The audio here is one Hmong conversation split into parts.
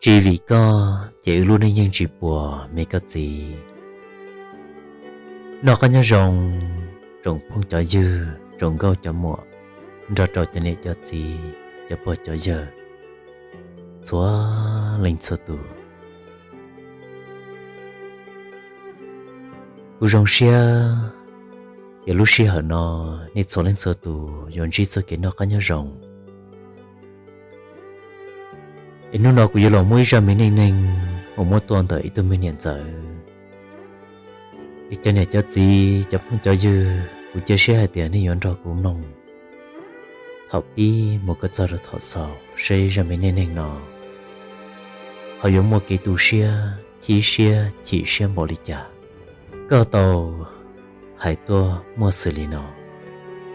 Tsis vim koj ces wb lub neej yeej tsis puas me koj txiv. Noj qab nyob zoo, tsoom phooj cov ywg, tsoom nkauj cov muam, nrog rau cov niam cov txiv, cov pog cov yawg, txhua leej txhua tus. Kuv zoo siab yog lub sij hawm no nej txhua leej txhua tus yuav ntsib txoj kev noj qab nyob zoo. Es hnub no kuv yuav los muaj ib zaj me neej neeg uas muab tuaj ntawm ib tug me niam ntxawm. Es cov niam cov txiv, cov phooj cov ywg, kuv cia siab hais tias nej yuav nrog kuv mloog thaum pib mus kom txog rau thaum xaus seb zaj me neej neeg no ho yuav muaj kev tu siab, chim siab, chim siab npaum li cas. Koj tau hais tuaj muaj xws li no: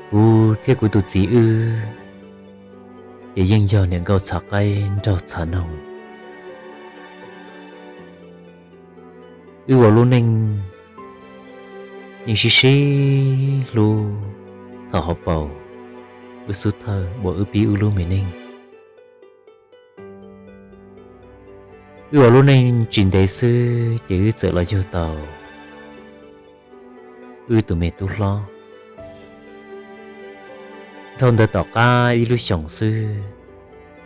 Kuv thiab kuv tus txiv wb ces yeej yog niam nkauj txhav qaib nraug txhav noog. Wb ua lub neej yeej sib sib hlub thaum hauv paus wb xub thawj uas wb pib wb lub me neej. Wb ua lub neej tsis ntev xwb ces wb txawm los yug tau wb tus me tub hlob. Dhau ntawd tom qab ib lub xyoos xwb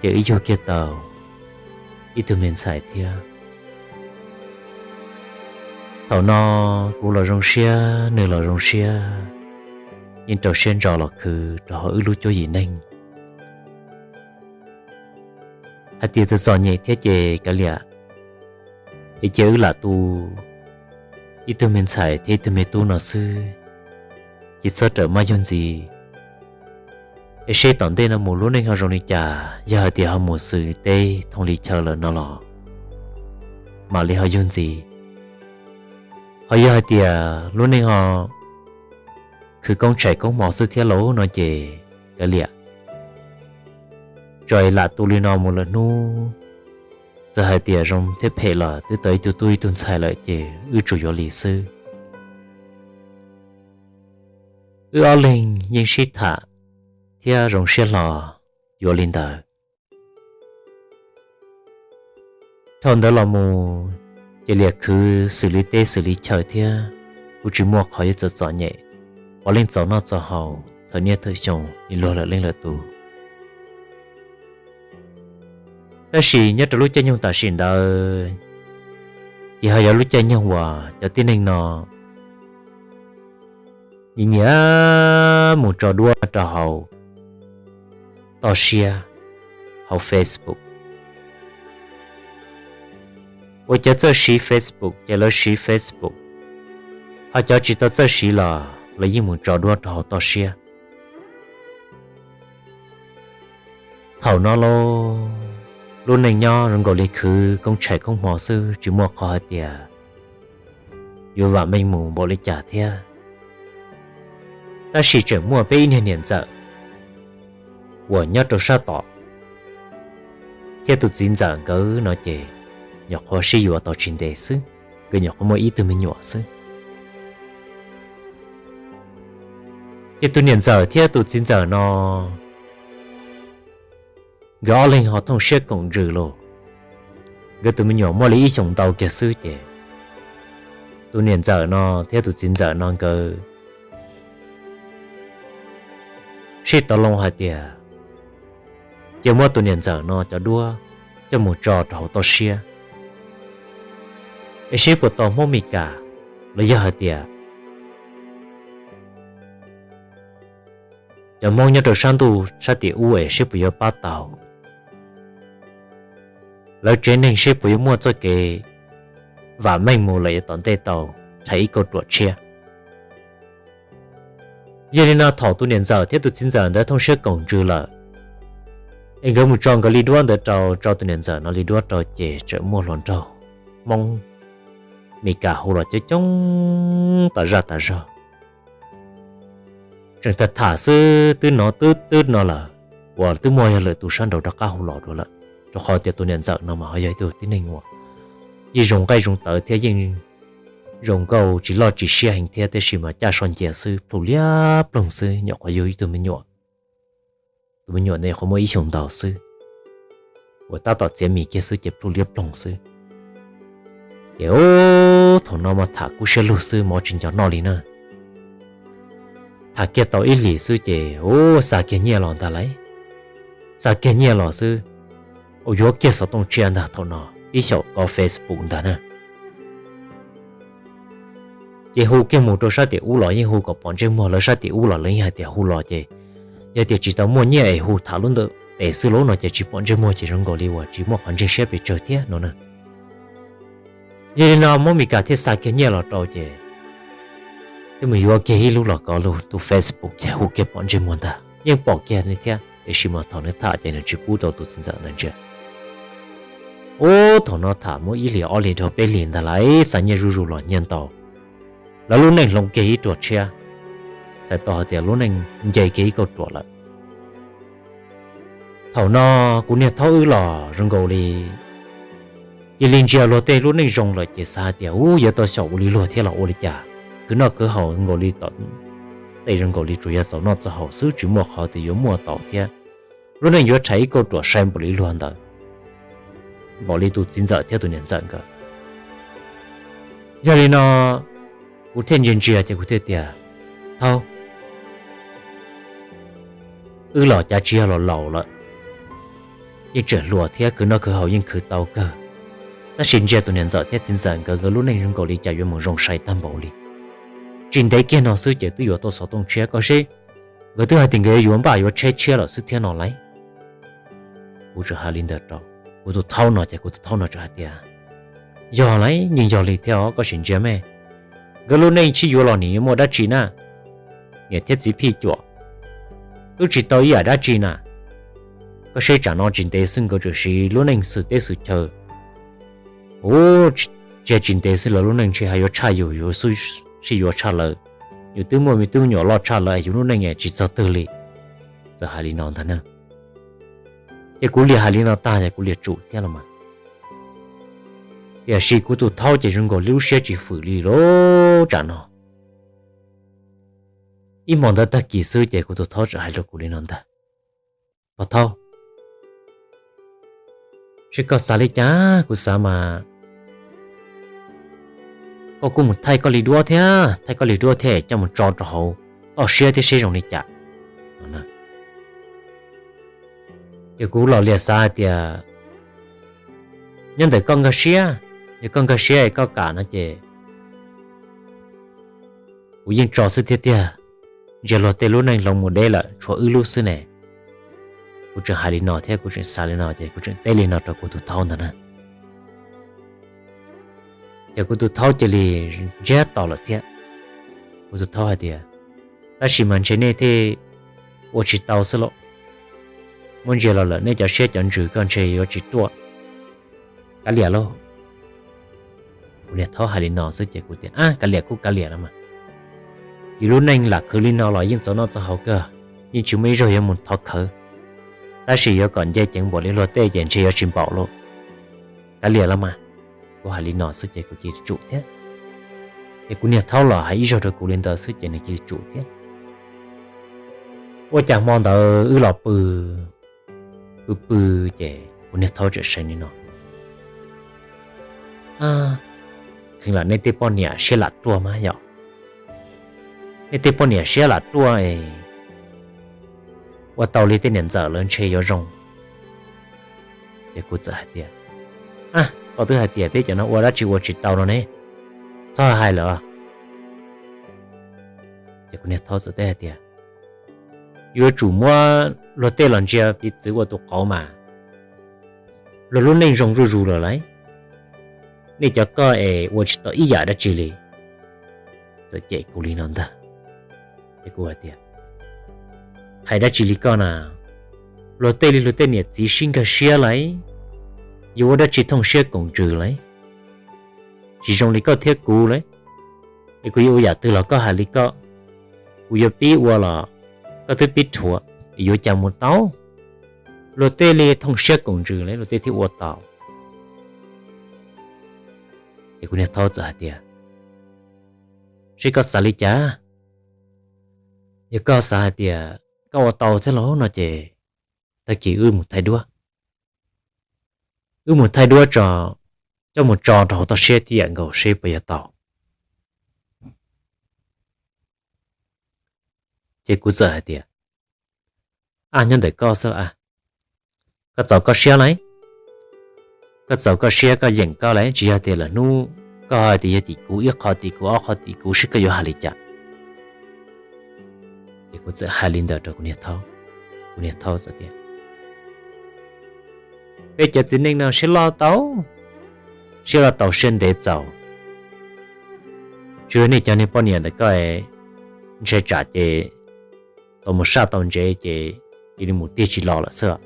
ces wb yug kiag tau ib tug me ntxhais thiab. Thaum no kuv los zoo siab, nws los zoo siab, yeej rau siab ntso los khwv rau hauv wb lub cuab yim neeg. Hais tias txom txom nyem thiab ces kav liam, es cia wb lam tu ib tug me ntxhais thiab ib tug me tub no xwb, ces txhob rawm maj yug ntxiv. Es seb tom ntej no mus lub neej ho zoo li cas, yog hais tias ho mus xws teb thooj li chaw lawm no los mam li ho yug ntxiv. Ho yog hais tias lub neej ho khwv koob tshais koob hmo xwb thiab lauj no ces kav liam, tso lam tu li no mus lawm hnub, txawm hais tias zoo thiab phem los twb tau ib tug tub ib tug ntxhais lawm ces wb tsuas yuav li xwb. Wb ob leeg yeej sib tham thiab zoo siab hlo yuav li ntawd. Dhau ntawd los mus ces liam khwv xws li teb xws li chaw thiab, kuj tsis muaj qhov yuav txom txom nyem, puav leej txaus noj txaus haus thawm niaj thawm xyoo li luag lawm leej lawm tus. Tab sis nyob rau lub caij nyoog tam sim ntawd ces ho yog lub caij nyoog uas cov tib neeg no nyiam nyiam mus tso duab rau hauv toj siab, hauv Facebook. Uas cov txawj siv Facebook ces lawv siv Facebook, ho cov tsis tau txawj siv los lawv yeej mus tso duab rau hauv toj siab. Thaum no lauj, lub neej nyob zoo nkaus li khwv koob tshais koob hmo xwb, tsis muaj qhov hais tias yuav vam meej mus npaum li cas thiab. Tab sis tseem muaj peb ib niag niam ntxawm uas nyob rau sab tom thiab tus txiv ntxawm nkawd no ces nyuam qhuav sib yuav tau tsis ntev xwb, nkawd nyuam qhuav muaj ib tug me nyuam xwb. Ces tus niam ntxawm thiab tus txiv ntxawm no nkawd ob leeg ho thooj siab koom ntsws lauj. Nkawd tus me nyuam muaj li ib xyoos ntau kiag xwb ces tus niam ntxawm no thiab tus txiv ntxawm no nkawd sib tau loo hais tias cia muab tus niam ntxawm no cov duab coj mus tso rau hauv toj siab, es seb puas tau Hmoob Mes Kas, los yog hais tias cov Hmoob nyob rau sab ntuj sab tim ub es seb puas yuav pab tau lawv tsev neeg, seb puas yuav muaj txoj kev vam meej mus lawm yav tom ntej tau rhais ib kauj ruam tshiab. Yog li no thaum tus niam ntxawm thiab tus txiv ntxawm ntawd thooj siab koom ntsws lawm, es nkawd mus tso nkawd li duab ntawd rau, tso tus niam ntxawm no li duab rau ces tseem muaj hluas nraug Hmoob Mes Kas hu los coob coob tas zaj tas zog. Tseem tham tham xwb twb hnov twb twb no lawm, uas twb muaj yog lwm tus sab nraud rov qab hu los dua lawm, rau qhov tias tus niam ntxawm no mas ho yog ib tug tib neeg uas yeej zoo nqaij zoo tawv thiab yeej zoo nkauj tsis loj tsis siab heev thiab, tiam sis mas caj so ncia xwb plhu liab ploog xwb, nyuam qhuav yug ib tug me nyuam. Tus me nyuam ntawd nyuam qhuav muaj ib xyoos ntau xwb. uas tab tom txiav mis kiag xwb ces plhuav liab ploog xwb. Ces ub, thaum no mas tham kub siab lug xwb, mov tsis nco noj li na. Tham kiag tau ib hlis xwb ces ub, xa kiag nyiaj los ntag lauj. Xa kiag nyiaj los xwb, ua yuav kiag xov tooj tshiab ntag, thaum no ib xyaum kov Facebook ntag na. Ces hu kiag mus rau sab tim ub los yeej hu kom pom ntsej muag lawv sab tim ub los lawv yeej hais tias hu los ces yog tias tsis tau muaj nyiaj es hu tham lub ntawm tes xwb lauj no ces tsis pom ntsej muag ces zoo nkaus li uas tsis muaj qhov ntseeg siab pes tsawg thiab no na. Yog li no Hmoob Mes Kas thiaj xa kiag nyiaj los rau ces thiaj mus yuav kiag ib lub los kov tus Facebook ces hu kiag pom ntsej muag ntag, yeej pom kiag li thiab, tiam sis mas thaum nws tham ces nws tsis pub rau tus txiv ntxawm ntawd ntsia. Ub, thaum no tham muaj ib hlis ob hlis dhau peb hlis ntag lauj, xa nyiaj zuj zus los nyiaj ntau, lawv lub neej hloov kiag ib ruam tshiab, txhais tau hais tias lub neej nce kiag ib kauj ruam lawm. Thaum no kuv niag thaub wb los zoo nkaus li cia li ntsia luag tej lub neej zoo lawm ces xav hais tias ub, yuav tau xyaum ua li luag thiab los ua li cas, khwv noj khwv haus zoo nkaus li tom tej zoo nkaus li tsuas yog txaus noj txaus haus xwb, tsis muaj qhov tias yuav muaj tau thiab, lub neej yuav rhais ib kauj ruam sai npaum li luag ntawd, npaum li tus txiv ntxawm thiab tus niam ntxawm nkawd. Yog li no kuv thiaj ntsia ntsia ces kuv thiaj tias, thaub, wb los cav tsis yog los laus lawm, yeej tseem hluas thiab khwv noj khwv haus yeej khwv tau kawg, tab sis ntsia tus niam ntxawm thiab txiv ntxawm nkawd nkawd lub neej zoo nkaus li cas yuav mus zoo sai tag npaum li. Tsis ntev kiag no xwb ces twb yuav tau xov tooj tshiab, koj seb nkawd twb hais tias nkawd yuav npaj yuav tsheb tshiab lawm xwb thiab no lauj. Kuv tseem hais li ntawd rau kuv tus thaub no ces kuv tus thaub no tseem hais tias, yog lauj, yeej yog li thiab os, koj sim ntsia me, nkawd lub neej sib yuav los nim yuav muaj dab tsi na, niam thiab txiv phij cuam twb tsis tau ib yam dab tsi na, koj seb tsam no tsis ntev xwb nkawd tseem siv lub neej xwm teb xwm chaw, ub, tsis, tsis ntev xwb lawv lub neej ntshe haj yuav tshaj yus, yus sib yuav tshaj lawv, yus twb muaj me tub me nyuam loj tshaj lawv, yus lub neej tsis txog twg li. Txawm hais li no ntag na. Ces kuv liam hais li no tag ces kuv liam tsum thiab los mas. Tiam sis kuv tus thaub ces zoo nkaus li lub siab tsis fwm li lauj tsam no. Ib hmo ntawd tag kis xwb ces kuv tus thaub txawm hais rau kuv li no ntag, pog thaub, seb koj xav li cas, kuv xav mas koj kuj mus thaij koj li duab thiab, thaij koj li duab thiab coj mus tso rau hauv toj siab thiab seb zoo li cas. Ces kuv los liam xav hais tias nyob ntawm koj nkag siab, yog koj nkag siab es koj kam no ces kuv yeej tso xwb thiab tiag, ntsia luag tej lub neej hloov mus deb lawm tshuav wb lub xwb ne. Kuv tseem hais li no thiab kuv tseem xav li no ces kuv tseem teb li no rau kuv tus thaub ntag na. Ces kuv tus thaub cia li ntsiag to lawm thiab. Kuv tus thaub hais tias, tab sis mas ntshe nej thiaj ua tsis tau xwb lauj, muab ntsia los lawm nej cov siab cov ntsws koj ntshe yuav tsis ruaj, kav liam lauj. Kuv niag thaub hais li no xwb ces kuv tias, ab, kav liam kuj kav liam los mas, yus lub neej lam khwv li no los yeej txaus noj txaus haus kawg, yeej tsis muaj ib zaug yuav mus thov khawv, tab sis yuav kom nce ceev npaum li luag tej ces ntshe yuav tsis npaum lauj, kav liam los mas. Kuv hais li no xwb ces kuv cia li tsum thiab. Ces kuv niag thaub los hais ib zaug rau kuv li ntawd xwb ces nws cia li tsum thiab. Ua cas hmo ntawd wb los pw, pw pw ces kuv niag thaub tseem seev li no, kheev lam nej tej poj niam siab lam ruaj mas yom, nej tej poj niam siab lam ruaj es ua tau li tej niam ntxawm lawv ntshe yuav zoo. Ces kuv txawm hais tias, ab, koj twb hais tias peb cov no ua dab tsi ua tsis tau no ne, txhob hais lawm. Ces kuv niag thaub txawm teb hais tias, yuav tsum muab luag tej los ntsia piv txwv ua tus qauv mas, luag lub neej zoo zuj zus lawm lauj, nej cov koj es ua tsis tau ib yam dab tsi li. Txawm cem kuv li no ntag. Ces kuv hais tias, hais dab tsi li koj na, luag tej li luag tej niam txiv sib nkag siab lauj, yuav ua dab tsi thooj siab koom ntsws lauj, tsis zoo li koj thiab kuv lauj. Es kuv yuav ua yam twg los koj hais li koj, kuv yuav pib ua los koj twb pib rhuav, es yuav cas mus tau, luag tej li thooj siab koom ntsws lauj luag tej thiaj ua tau. Ces kuv niag thaub txawm hais tias, seb koj xav li cas, yog koj xav hais tias koj ua tau thiab los no ces tag kis wb mus thaij duab. Wb mus thaij duab tso, coj mus tso rau hauv toj siab tib yam nkaus seb puas yuav tau. Ces kuv txawm hais tias, Ab, nyob ntawm koj xwb a, koj txaus koj siab lauj. Koj txaus koj siab, koj yeem koj lauj, tsis yog tias lawm hnub koj hais tias yog tim kuv ib qho, tim kuv ob qho, tim kuv seb koj yuav hais li cas. Ces kuv txawm hais li ntawd rau kuv niag thaub. Kuv niag thaub txawm tias, Peb cov txiv neej no siab loj tau, siab loj tau siab ntev txaus. Tsis li nej cov niag poj niam ntawm koj, ntshai tsam ces tau mus saj tau ntsev ces cia li mus tiag tsis los lawm xwb.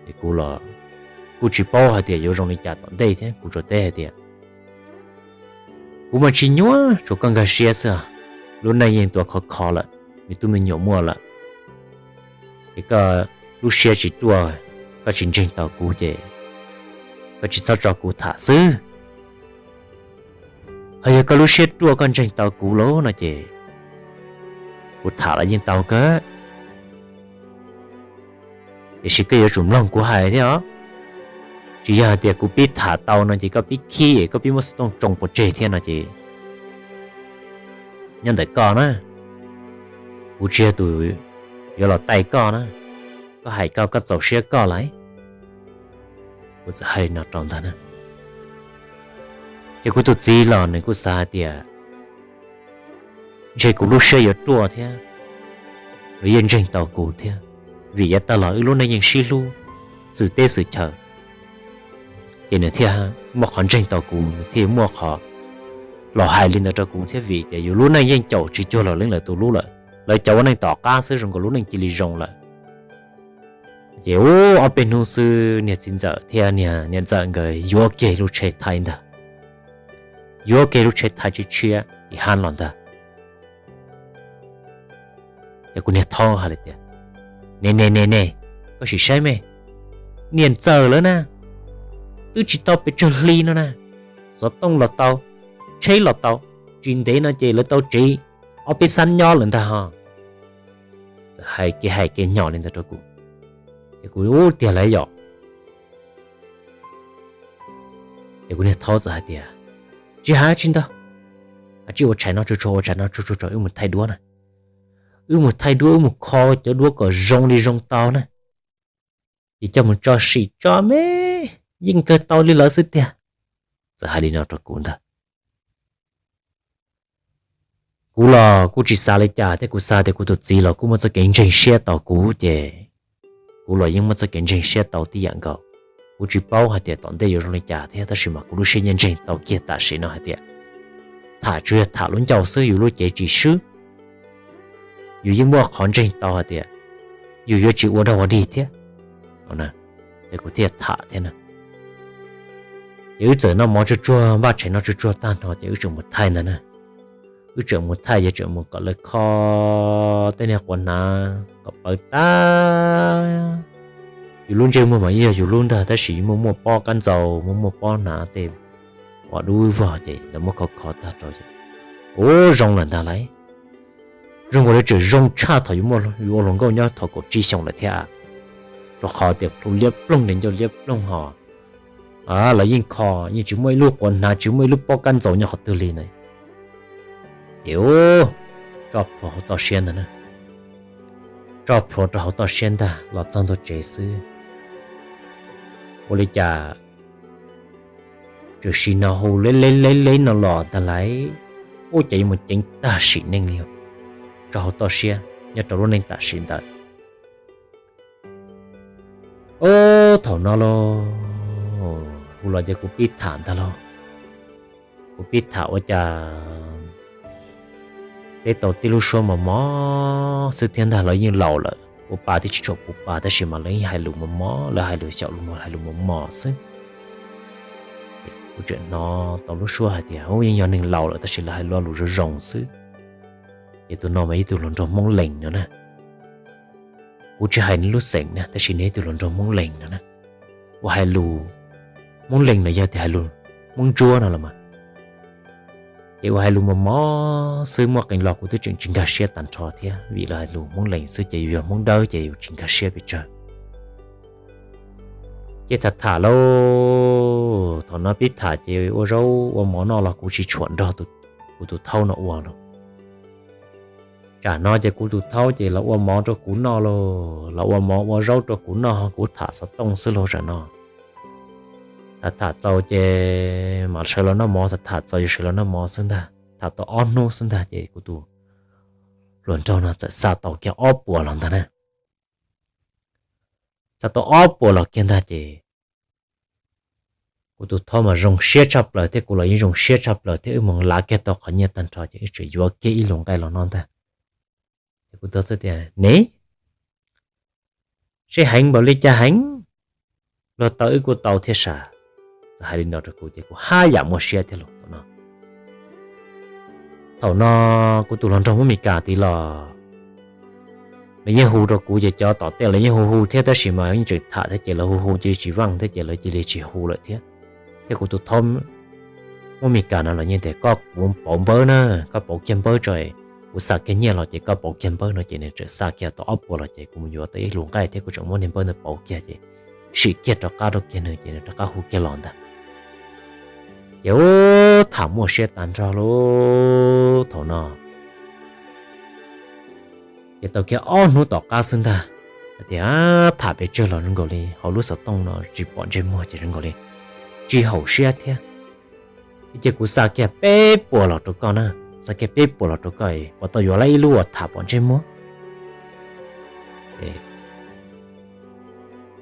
Ces kuv los kuj tsis paub hais tias yuav zoo li cas tom ntej thiab, kuv tsuas teb hais tias, Kuv mas tsis nyuaj, tsuas koj nkag siab xwb. Lub neej yeej tuav khov kho lawm, me tub me nyuam muaj lawm, ces koj lub siab tsis ruaj, koj tsis ntseeg tau kuv ces koj tsis txhob tso kuv tham xwb. Ho yog koj lub siab ruaj koj ntseeg tau kuv lawm no ces kuv tham los yeej tau kawg. Tiam sis koj yuav tsum mloog kuv hais thiab os. Tsis yog hais tias kuv pib tham tau no ces koj pib khib, koj pib muab xov tooj tsoo pov tseg thiab no ces nyob ntawm koj na, kuv tsis yog tus yuav los taij koj na. Koj hais koj, koj txaus siab koj lauj. Kuv txawm hais li no rau ntag na. Ces kuv tus txiv los nws kuj xav hais tias ntshe kuv lub siab yuav ruaj thiab, nws yeej ntseeg tau kuv thiab, vim yav tag los wb lub neej yeej sib hlub xwm teb xwm chaw. Ces nws thiaj muaj qhov ntseeg tau kuv, nws thiaj muaj qhov los hais li ntawd rau kuv thiab, vim tias yus lub neej yeej caum tsis cuag lawv leej lawv tus lub lawm. Lawv cov ua neej tom qab xwb zoo nkaus lub neej cia li zoo lawm. Ces ub, ob peb hnub xwb niag txiv ntxawm thiab niag niam ntxawm nkawd yuav kiag lub tsheb thaiv ntag, yuav kiag lub tsheb thaiv tshiab tshiab ib hab los ntag. Ces kuv niag thaub hais li tias, Ne ne ne ne, koj sim saib me, niam ntxawm lawv na, twb tsis tau pes tsawg hli no na, xov tooj los tau, tsheb los tau, tsis ntev no ces lawv tau tsev ob peb xab nyob lawm ntag ho. Txawm hais kev hais kev nyom li ntawd rau kuv, ces kuv ub tiag lauj yom. Ces kuv niag thaub txawm hais tias, Tsis hais tsis ntau, tsis ua tshais no tsuag tsuag, ua tshais no tsuag tsuag tso wb mus thaij duab na. Wb mus thaij duab, wb mus kho cov duab kom zoo li zoo tau na, ces coj mus tso sim tso me, yeej kawg tau li lawv xwb tiag. Txawm hais li no rau kuv ntag. Kuv los kuj tsis xav li cas thiab, kuv xav tias kuv tus txiv los kuj muaj txoj kev ntseeg siab tau kuv ces kuv los yeej muaj txoj kev ntseeg siab tau tib yam nkaus. Kuv tsis paub hais tias tom ntej yuav zoo li cas thiab, tab sis mas kuv lub siab ntseeg tau kiag tam sim no hais tias tham tsuas yog tham lub ncauj xwb, yus lub cev tsis swb, yus yeej muaj qhov ntseeg tau hais tias yus yuav tsis ua dog ua dig thiab. Ces kuv thiaj tham thiab na. Ces wb txawm noj mov tsuag tsuag, npaj tshais noj tsuag tsuag tag nrho ces wb tseem mus thaij ntag na. Wb tseem mus thaij ces tseem mus kom lawv kho tej niag quav hnav kom pawv tag. Yus lub ntsej muag mas yog yus lub ntag, tab sis muaj muaj pob kab ntxaus, muaj muaj pob hnav tej uas dub vog ces lawv muab kho kho tag rau ces ua zoo lawm ntag lauj. Zoo nkaus li tseem zoo tshaj thaum yus ua hluas nkauj nyob thaum kaum tsib xyoos lawm thiab, rau qhov tias plhu liab ploog, niag ncauj liab ploog ho lawv yeej kho, yeej tsis muaj ib lub quav hnav, tsis muaj ib lub pob kab ntxaus nyob qhov twg li na. Ces ub, tso plhuav hauv toj siab ntag na. Tso plhuav rau hauv toj siab ntag los txog ntua tsev xwb, ua li cas tseem sim hnov hu leb leb leb leb no los ntag lauj. Ub, cas yuav mus ceev tag sim neej li, tso hauv toj siab nyob rau lub neej tam sim ntawd. Ub, thaum no lauj, hu los ces kuv pib tham ntag lauj. Kuv pib tham ua cas teb tau tib lub suab mos mos xwb thiab ntag, lawv yeej laus lawm, puv pa twb tsis tshua puv pa tab sis mas lawv yeej hais lus mos mos, lawv hais lus xyaum lus, hais lus mos mos xwb. Kuv tseem hnov tau lub suab hais tias ub, yeej yog neeg laus lawm tab sis lawv hais lo lus zoo zoo xwb. Ces tus no mas ib tug hluas nraug Hmoob Lees no na. Kuv tsis hais nws lub xeem na, tab sis nws ib tug hluas nraug Hmoob Lees no na. Uas hais lus Hmoob Lees no yog tias hais lus Hmoob Ntsuab no los mas, ces uas hais lus mos mos xwb, muaj qee lo kuv twb tseem tsis nkag siab tag nrho thiab, vim lawv hais lus Hmoob Lees xwb ces yus yog Hmoob Dawb ces yus tsis nkag siab pes tsawg. Ces tham tham lauj, thaum no pib tham ces ua zaub ua mov noj los kuv tsis tshua nrog kuv tus thaub no ua lauj. Tsam no ces kuv tus thaub ces los ua mov rau kuv noj lauj, los ua mov ua zaub rau kuv noj, kuv tham xov tooj xwb lauj tsam no. Tham tham txaus ces mam sawv los noj mov, tham tham txaus yuav sawv los noj mov xwb ntag. Tham tau ob hnub xwb ntag ces kuv tus hluas nraug no txawm xa tau kiag ob puas los ntag na. Xa tau ob puas los kiag ntag ces kuv tus thaub mas zoo siab tshaj plaws thiab kuv los yeej zoo siab tshaj plaws thiab, wb mus lav kiag tau qhov nyiaj tag nrho ces wb tseem yuav kiag ib lub nqaij los noj ntag. Ces kuv tus thaub tias, ne, seb heev npaum li cas heev, luag tau wb kuj tau thiab sas. Txawm hais li no rau kuv ces kuv haj yam muaj siab thiab lauj thaum no. Thaum no kuv tus hluas nraug Hmoob Mes Kas tid los lawv yeej hu rau kuv ces cov tom tej lawv yeej hu hu thiab tab sis mas yeej tseem tham thiab ces lawv hu hu cia li tsis vaaj thiab ces lawv cia li tsis hu lawm thiab. Thiab kuv tus thaub Hmoob Mes Kas no los yeej tias koj kuv pauv npawb na, koj pauv kiag npawb tso, kuv xa kiag nyiaj los ces koj pauv kiag npawb no ces nws tseem xa kiag tau ob puas los ces kuv mus yuav tau ib lub nqaij thiab kuv tseem muab niag npawb ntawd pauv kiag ces sim kiag rov qab rau kiag nws ces nws rov qab hu kiag los ntag. Ces ub tham muaj siab tas nrho lauj thaum no. Ces tau kiag ob hnub tom qab xwb ntag, hais tias tham pes tsawg los zoo nkaus li hauv lub xov tooj no tsis pom ntsej muag ces zoo nkaus li tsis haum siab thiab. Ces kuv xa kiag peb puas los rau koj na, xa kiag peb puas los rau koj, puas tau yuav lawm ib lub uas tham pom ntsej muag.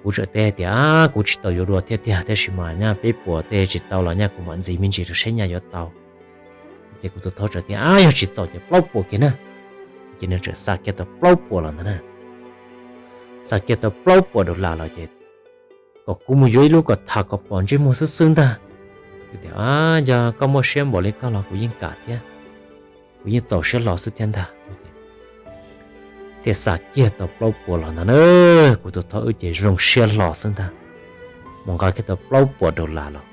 Kuv txawm teb tias kuv tsis tau yuav dua thiab tiag, tab sis mas nyaj peb puas tej tsis tau los nyaj kuv mam ntxiv me ntsis rau seb nyaj yuav tau. Ces kuv tus thaub txawm tias yog tsis txaus ces plaub puas kiag na. Ces nws txawm xa kiag tau plaub puas los ntag na. Xa kiag tau plaub puas dollar los ces kom kuv mus yuav ib lub kom tham kom pom ntsej muag xwb xwb ntag. Kuv tias yog koj muaj siab npaum li koj los kuv yeej kam thiab, kuv yeej txaus siab hlo xwb thiab ntag. Thiaj xa kiag tau plaub puas los ntag na. Kuv tus thaub wb ces zoo siab hlo xwb ntag, mus nqa kiag tau plaub puas dollar los.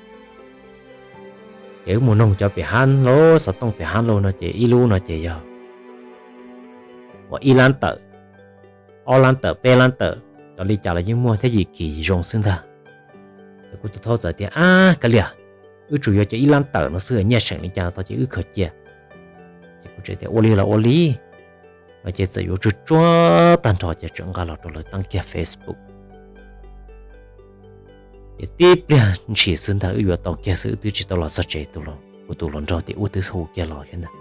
Ces wb mus noog cov pem hab lauj, xov tooj pem hab lauj no ces ib lub no ces yog uas ib lab tawm, ob lab tawm, peb lab tawm, cov li cas los yeej muaj thiab yim kim zoo xwb ntag. Ces kuv tus thaub txawm tias ab kav liam, wb tsuas yuav cov ib lab tawm no xwb, nyiaj seem li cas tau ces wb khaws cia. Ces kuv txawm tias ua li los ua li no ces txawm yuav tsuag tsuag tag nrho ces txawm nqa los rau lawv teeb kiag Facebook. Ces tib pliag ntshis xwb ntag wb yuav tau kiag xwb, wb twb tsis tau los txog tsev, kuv tus hluas nraug tim ub twb hu kiag los thiab ntag.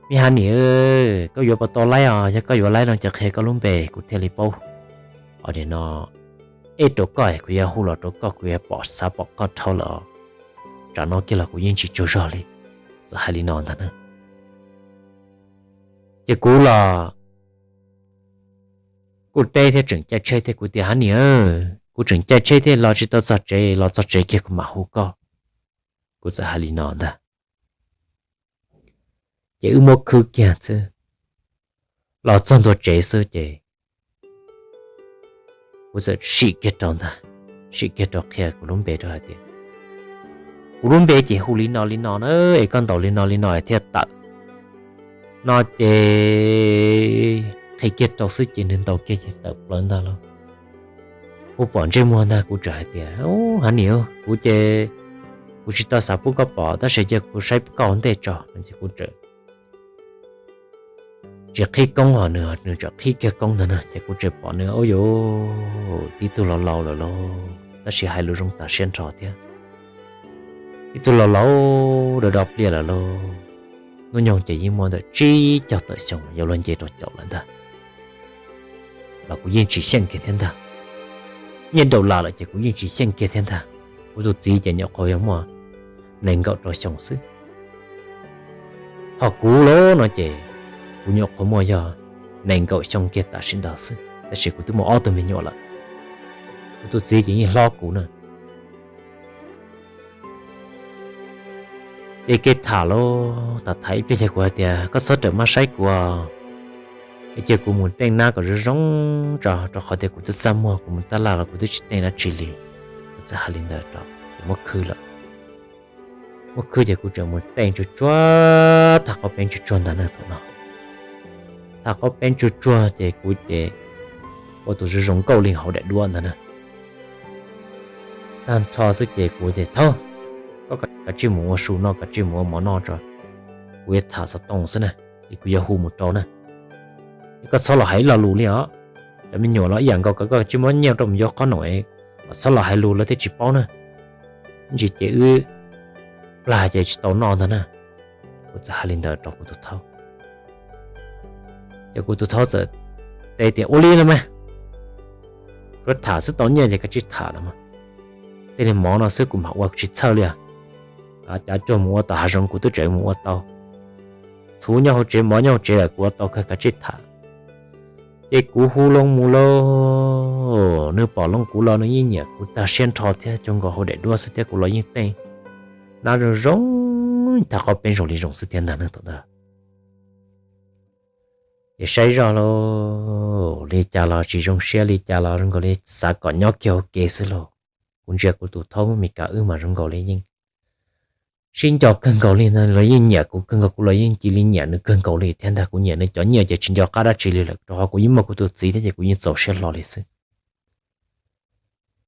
Me Hanis, koj yuav puas tau laib os? Yog koj yuav laib no ces qhia koj lub npe kuv thiaj li paub. Os, nim no eb rau koj, kuv yuav hu los rau koj, kuv yuav pom, xav pom koj dhau lawm os. Tsam no kiag los kuv yeej tsis tsaug zog li. Txawm hais li no ntag na. Ces kuv los kuj teb thiab tseem caij tsheb thiab, kuv tias Hanis, kuv tseem caij tsheb thiab los tsis tau txog tsev, los txog tsev kiag kuv mam hu koj. Kuv txawm hais li no ntag. Ces wb muab khwb kiag xwb, los txog ntua tsev xwb ces kuv txawm sim kiag rau ntag, sim kiag rau qhia kuv lub npe rau hais tias kuv lub npe ces hu li no li no na, es koj ntaus li no li no es thiaj tawm no ces qhia kiag rau xwb ces nws ntaus kiag ces tawm plaws ntag lauj. Kuv pom ntsej muag ntag kuv txawm hais tias Hanis, kuv ces kuv tsis tau xav pub koj pom tab sis cia kuv saib koj ua ntej tso no ces kuv txawm tsis qhib koob, ho nws, nws txawm qhib kiag koob ntag na ces kuv txawm pom nws ua yuav tib tug laus laus lawm lauj, tab sis hais lus zoo tas siab nrho thiab. Tib tug laus laus do do pliaj lawm lauj. Hnub nyoog ces yeej muaj ntawm tsib caug tawm xyoo, yuav luag nce rau caum lawm ntag. Los kuv yeej tsis xyeej kiag thiab ntag. Nyiaj daus las lawm ces kuv yeej tsis xyeej kiag thiab ntag. Kuv tus txiv ces nyuam qhuav yog muaj nees nkaum rau xyoo xwb. Ho kuv los no ces kuv nyuam qhuav muaj yog nees nkaum xyoo kiag tam sim ntawd xwb, tab sis kuv twb muaj ob tug me nyuam lawm. Kuv tus txiv ces yeej hlob kuv na. Ces kev tham lauj, tham tham ib pliag ces kuv hais tias koj txhob rawm maj saib kuv, es cia kuv mus teej nab kom zoo zoo tso, rau qhov tias kuv twb txaj muag, kuv mus tab laj los kuv twb tsis teej dab tsi li. Kuv txawm hais li ntawd rau ces muab khwb lawm. Muab khwb ces kuv tseem mus teej tsuag tsuag, tham qaub peeb tsuag tsuag ntag na thaum no. Tham qaub peeb tsuag tsuag ces kuv ces ua tus zoo zoo nkauj li hauv daim duab ntag na. tag nrho xwb ces kuv tias, Thaub, koj kav tsij mus ua su noj, kav tsij mus ua mov noj tso, kuv yuav tham xov tooj xwb na, es kuv yuav hu mus rau na. Es koj txhob los hais ib lo lus li os. Cov me nyuam los ib yam nkaus, koj kav tsij muab nyiaj rau mus yuav qhob noom, kom txhob los hais lus lawv thiaj tsis paub na. Ntsis ces wb plag ces tsis tau noj ntag na. Kuv txawm hais li ntawd rau kuv tus thaub. Ces kuv tus thaub txawm teb tias, Ua li los mas, tsuav tham xwb, tau nyiaj ces kav tsij tham los mas. Tej niag mov no xwb kuv mam ua, kuv tsis txhawj li os. Cav cuag mus ua tom hav zoov kuv twb tseem mus ua tau. Txhuv nyob hauv tsev, mov nyob hauv tsev lawm kuv ua tau kawg, kav tsij tham. Ces kuv hu loo mus lauj, nws pom loo kuv los nws yeej nyiam kuv tag siab nrho thiab, cuag nkaus hauv daim duab xwb thiab, kuv los yeej teej nab zoo zoo, tag qhov peb zoo li zoo xwb thiab ntag na thaum ntawd. Ces saib zoj lauj, li cas los tsis zoo siab li cas los zoo nkaus li xav kom nyob kiag hauv kev xwb lauj. Kuv ntsia kuv tus thaub Mes Kas wb mas zoo nkaus li yeej sib nco kawg nkaus li ntag, los yeej nyiam kuv kawg nkaus, kuv los yeej cia li nyiam nws kawg nkaus li thiab ntag. Kuv nyiam nws cov nyiaj ces tsis nco qab dab tsi li lawm, rau qhov kuv yeej muaj kuv tus txiv thiab ces kuv yeej txaus siab hlo li xwb.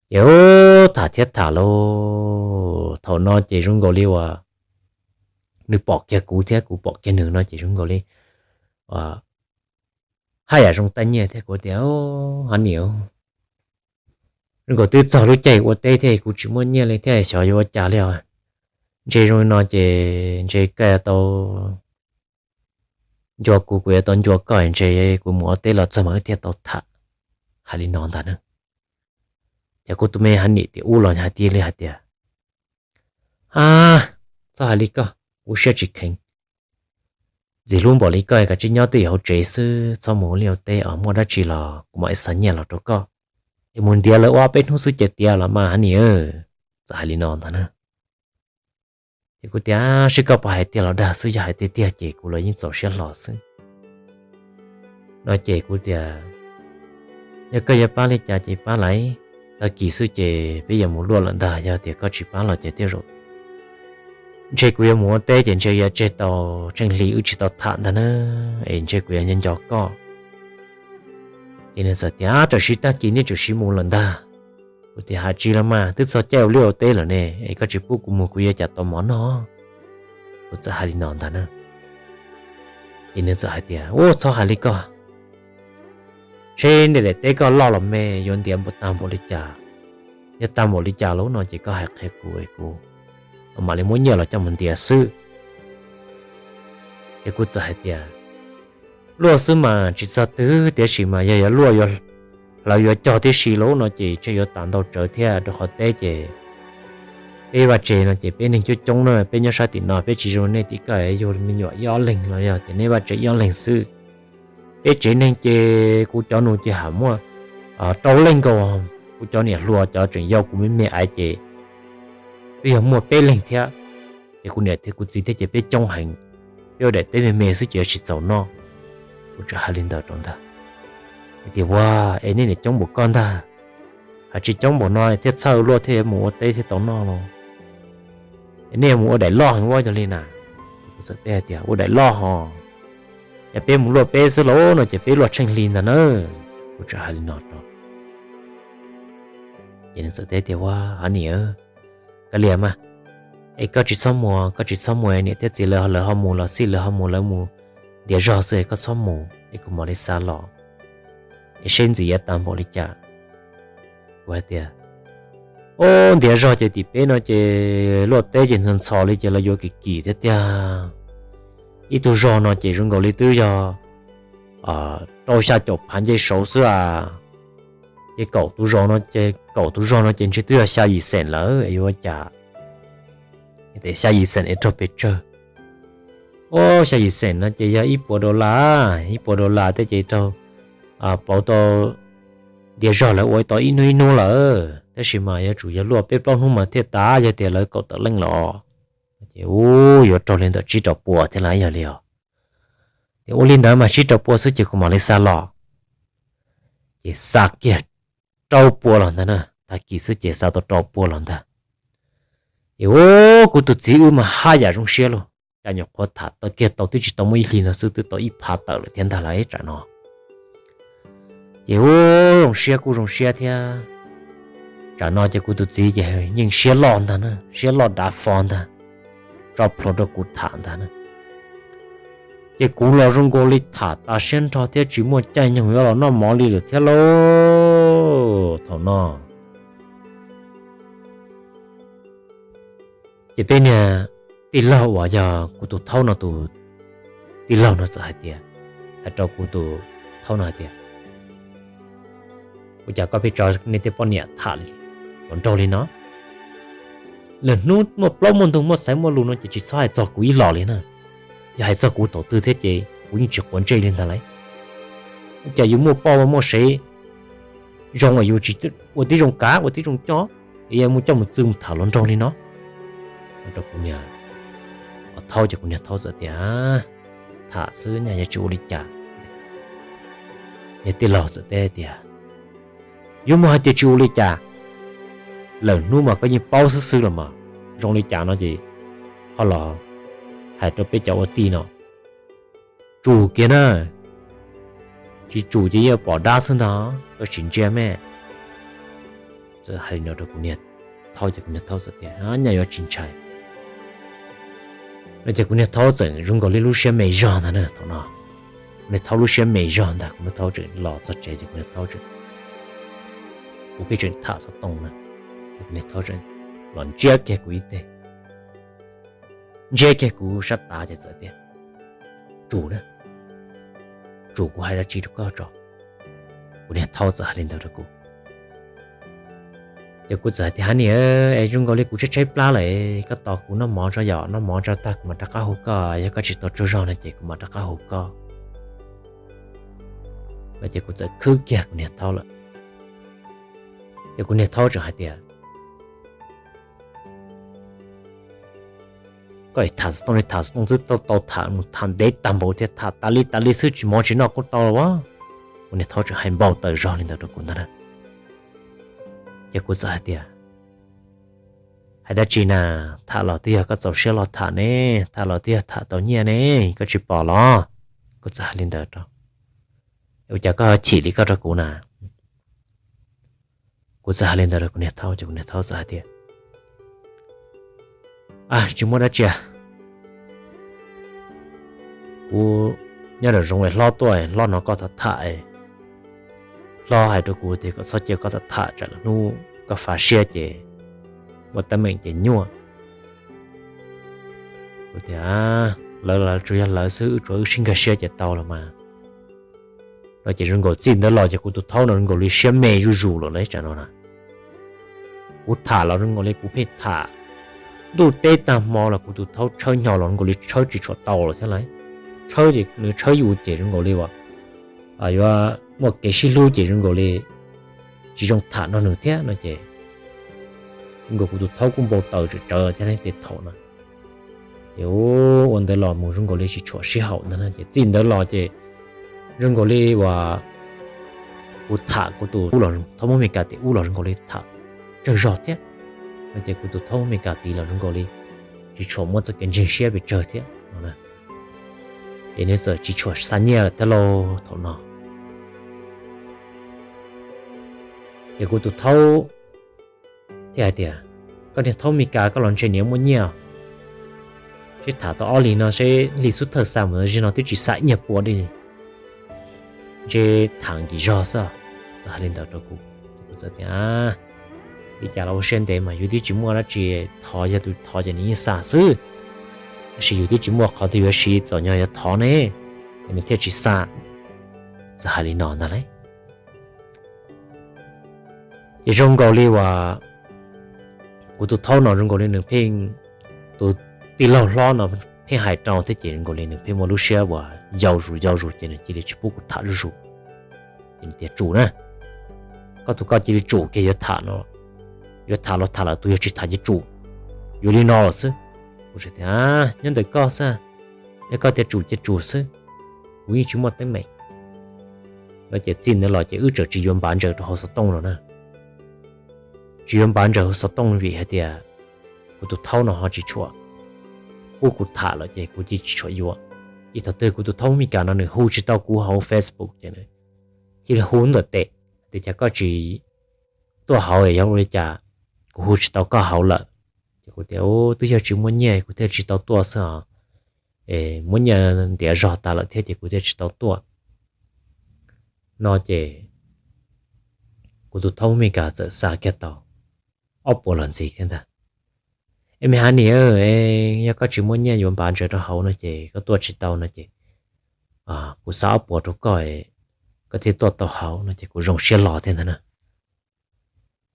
Ces ub, tham thiab tham lauj, thaum no ces zoo nkaus li uas nws pom kiag kuv thiab kuv pom kiag nws no ces zoo nkaus li haj yam zoo taj nyiaj thiab. Kuv tias, Honey, zoo nkaus twb txog lub caij ua teb thiab, kuv tsis muaj nyiaj li thiab, xyov yuav ua cas li os. Ntshe zoo li no ces ntshe koj yuav tau ncua kuv, kuv yuav tau ncua koj, ntshe kuv mus ua teb los txog mas wb thiaj tau tham. Hais li no ntag na. Ces kuv tus me honey tias ub los hais tias li hais tias, A, txhob hais li koj, kuv siab tsis kheev. Ntxim hlub npaum li koj kav tsij nyob twj ywm hauv tsev xwb, txhob mus ua liaj ua teb os, muaj dab tsi los kuv mam xa nyiaj los rau koj. Es mus ntiav lawv ob peb hnub xwb ces tiav los mas honey. Txawm hais li no ntag na. Ces kuv tias, Seb koj puas hais tiag los dag xwb, yog hais tiag tiag ces kuv los yeej txaus siab hlo xwb. No ces kuv tias, Yog koj yuav pab li cas ces pab lauj, tag kis xwb ces peb yuav mus luaj lawm ntag, yog tias koj tsis pab los ces tej zaum ntshe kuv yuav mus ua teb ces ntshe yuav tseg tau tsheej hli wb tsis tau tham ntag na, es ntshe kuv yuav nco nco koj. Ces nws txawm tias, Tam sim tag kis nej tsam sim mus lawm ntag. Kuv tias, Hais tsis los mas, twb txog caij ua liaj ua teb lawm ne, es koj tsis pub kuv mus kuv yuav cas tau mov noj? Kuv txawm hais li no ntag na. Ces nws txawm hais tias, Ub, txhob hais li koj, seb nej daim teb koj loj los me, yuav ntiav npaum tag npaum li cas. Yog tag npaum li cas lawm no ces koj hais qhia kuv es kuv mam li muab nyiaj los coj mus ntiav xwb. Ces kuv txawm hais tias, Luaj xwb mas tsis txog twg, tiam sis mas yog yuav luaj, hlawv yuav cog tib si lawm no ces ntshe yuav tas ntau tsawv thiab, rau qhov teb ces peb vaj tse no ces peb neeg coob coob na, peb nyob sab tim no peb tsis zoo nej tim koj yug me nyuam ib ob leeg los yog tias nej vaj tse ib ob leeg xwb. Peb tsev neeg ces kuv cov nus ces ham muaj rau leej nkaus, kuv cov niam hluas cov tseem yau kuv me me aiv ces twb yog muaj peb leeg thiab. Ces kuv niam thiab kuv txiv thiab ces peb coob heev, peb ua daim teb me me xwb ces yuav tsis txaus noj. Kuv txawm hais li ntawd rau ntag. Tias, Ua, es nej niam coob npaum koj ntag, hais tsis coob npaum no thiaj txhawj luaj thiaj yuav mus ua teb thiaj tau noj los? Es nej yuav mus ua daim loj heev ua yog li na? Kuv txawm teb hais tias, Ua daim loj hos, yog peb mus luaj peb xwb lauj no ces peb luaj tsheej hli ntag na. Kuv txawm hais li no rau. Ces nws txawm teb tias, Ua, honey, kav liam mas, es koj tsis txhob mus, koj tsis txhob mus, niam thiab txiv lawv, lawv ho mus los xij, lawv ho mus, lawv mus ntiav zog xwb, koj txhob mus es kuv mam li xa los, es seb ntxim yuav tas npaum li cas. Kuv hais tias, Ub, ntiav zog ces tim peb no ces luaj teb ces ntxhov ntxhov li ces lawv yuav kim kim thiab tiag. Ib tug zog no ces zoo nkaus li twb yog rau xya caum phav nce saud xwb a. Ces kaum tus zog no ces, kaum tus zog no ces ntshe twb yog xya yim xeem lawm es yuav ua cas? Tias xya yim xeem es raug pes tsawg? Ub, xya yim xeem no ces yog ib puas dollar, ib puas dollar thiab ces raug pauv tau ntiav zog lawv ua tau ib hnub ib hnub lawm, tab sis mas yuav tsum yog luaj peb plaub hnub mas thiaj tas, yog tias lawv kaum tawm leej los ces ub, yuav raug li ntawm tsib rau pua thiab lauj, yog li os. Ces ua li ntawd mas tsib rau pua xwb ces kuv mam li xa los. Ces xa kiag rau pua los ntag na, tag kis xwb ces xa tau rau pua los ntag. Ces ub, kuv tus txiv wb mas haj yam zoo siab lauj, cas nyuam qhuav tham tau kiag tau twb tsis tau muaj ib hlis no xwb twb tau ib phav tawm lawm thiab ntag lauj ib tsam no. Ces ub, zoo siab kuj zoo siab thiab. Tsam no ces kuv tus txiv ces yeej siab loj ntag na, siab loj dav fo ntag, tso plhuav rau kuv tham ntag na. Ces kuv los zoo nkaus li tham tas siab nrho thiab tsis muaj caij nyoog yuav los noj mov li lawm thiab lauj thaum no. Ces peb niag tij laug uas yog kuv tus thaub no tus tij laug no txawm hais tias, hais rau kuv tus thaub no hais tias, ua cas koj pheej tso nej tej poj niam tham hluas nraug li no? Lwm hnub muaj plaub muaj ntug muaj xaiv muaj lus no ces tsis txhob hais txog kuv ib los li na. Yog hais txog kuv thaum twg thiab ces kuv yeej tsis quav ntsej li ntag lauj. Ua cas yus muaj poj muaj sev zoo es yus tsis ua tib zoo kav ua tib zoo coj, es yuav muaj coj mus txwj mus tham hluas nraug li no? Rau kuv niag thaub ces kuv niag thaub txawm tias, tham xwb nyaj yuav tsis ua li cas. Niag tij laug txawm teb tias, yuav muaj hais tias tsis ua li cas, lwm hnub mas koj yeej paub xwb xwb los mas, zoo li cas no ces ho los hais rau peb cov ua tij no, tsum kiag na, tsis tsum ces yuav pom dab xwb ntag, koj tsis ntsia me. Txawm hais li no rau kuv niag thaub ces kuv niag thaub txawm tias, nyaj yuav tsis ntshai no ces kuv niag thaub txawm zoo nkaus li lub siab me zog ntag na thaum no. Kuv niag thaub lub siab me zog ntag, kuv niag thaub tseem los txog tsev ces kuv niag thaub tseem, kuv pheej tseem tham xov tooj na, kuv niag thaub tseem los ntsiab kiag kuv ib teg, ntsiab kiag kuv sab tav ces txawm tias, tsum na, tsum kuv hais dab tsi rau koj tso. Kuv niag thaub txawm hais li ntawd rau kuv. Ces kuv txawm hais tias, hab niam, es zoo nkaus li kuv tshaib tshaib plab lawm, koj tos kuv noj mov tso yom, noj mov tso tag kuv mam rov qab hu koj, yog koj tsis tau tsaug zog no ces kuv mam rov qab hu koj. No ces kuv txawm khwb kiag kuv niag thaub lawm. Ces kuv niag thaub tseem hais tias, koj tham xov tooj li tham xov tooj xwb, tau tau tham mus tham ntev tag npaum thiab, tham tas li tas li xwb tsis mov tsis noj kuj tau los as. Kuv niag thaub tseem hais npau taws zog li ntawd rau kuv ntag na. Ces kuv txawm hais tias, hais dab tsi na, tham los twb yog koj txaus siab los tham ne, tham los twb yog tham tau nyiaj ne, koj tsis pom los? Kuv txawm hais li ntawd rau, ua cas koj chim li koj rau kuv na? Kuv txawm hais li ntawd rau kuv niag thaub ces kuv niag thaub txawm hais tias, a, tsis muaj dab tsi, kuv nyob nram zoov es hlob tuaj, hlob hnov koj tham tham, hlob hais rau kuv tias kom txhob cia koj tham tham tsam lwm hnub koj fav siab ces muaj teeb meem ces nyuaj. Kuv tias, lawv los tsuas yog lawv xwb, wb tsuas wb sib nkag siab ces tau los mas. No ces zoo nkaus txij ntawd los ces kuv tus thaub no zoo nkaus li siab me zuj zus lawm lauj tsam no na. Kuv tham los zoo nkaus li kuv pheej tham, ntuj teb tag hmo los kuv tus thaub tshawb nyo los zoo nkaus li tshawb tsis tshua tau lawm thiab lauj. Tshawb ces nws tshawb yus ces zoo nkaus li uas yuav muaj kev sib hlub ces zoo nkaus li tsis zoo tham nrog nws thiab no ces zoo nkaus kuv tus thaub kuj npau taws tsawv tsawv thiab tej thaum no. Ces ua ntawd los mus zoo nkaus li tsis tshua sib haum ntag na ces txij ntawd los ces zoo nkaus li uas kuv tham kuv tus thaub Hmoob Mes Kas tim ub los zoo nkaus li tham tsawg zog thiab no ces kuv tus thaub Hmoob Mes Kas tid los zoo nkaus li tsis tshua muaj txoj kev ntseeg siab pes tsawg thiab no. Ces nws txawm tsis tshua xa nyiaj lawm thiab lauj thaum no. Ces kuv tus thaub thiaj hais tias, koj niag thaub Mes Kas koj los ntshe niam muaj nyiaj, seb tham tau ob hlis no seb hli xub thawj xa mus zaum no twb tsis xa ib nyuag pua li, ntshe tham kim zog xwb. Txawm hais li ntawd rau kuv, kuv txawm tias, li cas los ua siab ntev mas yus twb tsis muaj dab tsi thov, yog tus thov ces nws yeej xa xwb, tab sis yus twb tsis muaj qhov twg yuav siv txom nyog yuav thov ne, es nws thiaj tsis xa. Txawm hais li no ntag lauj. Ces zoo nkaus li uas kuv tus thaub no zoo nkaus li nws pheej, tus tij laug hlob no pheej hais rau thiab ces zoo nkaus li nws pheej muaj lub siab uas yau zus yau zus ces nws cia li tsis pub kuv tham zuj zus. Ces nws tias tsum na, koj tus koj cia li tsum kiag, yuav tham no, yuav tham los tham lawm, tus yog tsis tham ces tsum, yuav li no los xwb. Kuv txawm tias nyob ntawm koj xwb, yog koj tias tsum ces tsum xwb, kuv yeej tsis muaj teeb meem. No ces txij ntawd los ces wb txawm tsis yuav npav ntsaws rau hauv xov tooj los na. Tsis yuav npav ntsaws hauv xov tooj vim hais tias kuv tus thaub no ho tsis tshua pub kuv tham lawm ces kuv cia tsis tshua yuav. Ces thaum twg kuv tus thaub Mes Kas no nws hu tsis tau kuv hauv Facebook ces nws cia li hu ntawm tes tias cas koj tsis tuaj hauv es yog ua li cas kuv hu tsis tau koj hauv lawm? Ces kuv tias, Twb yog tsis muaj nyiaj kuv thiaj tsis tau tuaj xwb os. Muab nyiaj ntiav zog tas lawm thiab ces kuv thiaj tsis tau tuaj. No ces kuv tus thaub Meskas txawm xa kiag tau ob puas los ntxiv thiab ntag. Es me hav nim, yog koj tsis muaj nyiaj yuav npav ntsaws rau hauv no ces koj tuaj tsis tau no ces kuv xa ob puas rau koj, koj thiaj tuaj tau hauv no ces kuv zoo siab los thiab ntag na.